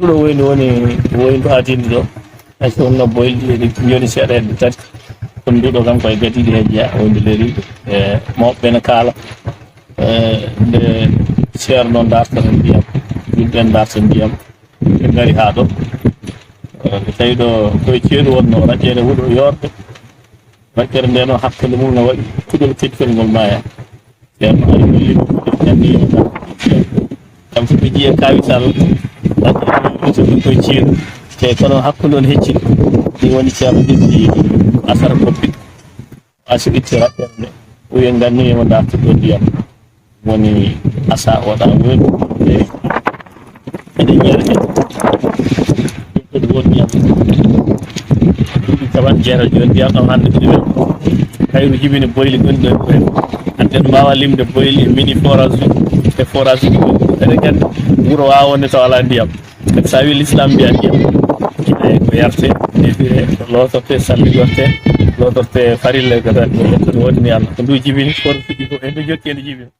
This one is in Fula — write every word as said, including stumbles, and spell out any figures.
Ɗo woni woni woyndu adindu ɗo. Hay so wonno boyli ɗiɗi, joni seeɗa hedde tati. Kono nduɗo kam koye gadiiɗi he jeeya, woyndu leriiɗo. E mawɓe ɓe ne kaala. E nde ceerno dartata ndiyam, yimɓe darta ndiyam. Ɓe ngari haa ɗo. E tawi ɗo koye ceeɗu wonno, raƴƴere huɗo yoorde. Raƴƴere nde noon hakkunde mum no waɗi kuɗol keccol ngol maaya. Ceerno ari holli ɗum ko ƴanni yonta. Kam so ɓe jiye kawisal, raƴƴere nde so ɗum koye ceeɗu. Te kono hakkunde on hecci. Ɗum woni ceerno ƴetti asara koppi. Asi itti raɓɓere nde. Uye nganni emo dartuɗo ndiyam. Woni asa oɗa woni. Eɗen ñaari. Ɗum woni ndiyam. Duuɓi capanɗe jeetati joni ndiyam ɗam hannde ɗiɗi men. Kayru jibini boyli gonɗi ɗo ɗiɗi men. Hannden mbaawa limde boyli e mini forage uji e forage uji gonɗi ɗo. Eɗen nganndi wuro waawa wonde taw alaa ndiyam. Kadi so a wii l'islam mbiya ndiyam. Eyi ko yarte, defire, lootorte, salligorte, lootorte farille ko tan. Ɗum woni Allah. Ko ndu jibini, forage uji fof, e ndu jokki e ndu jibini.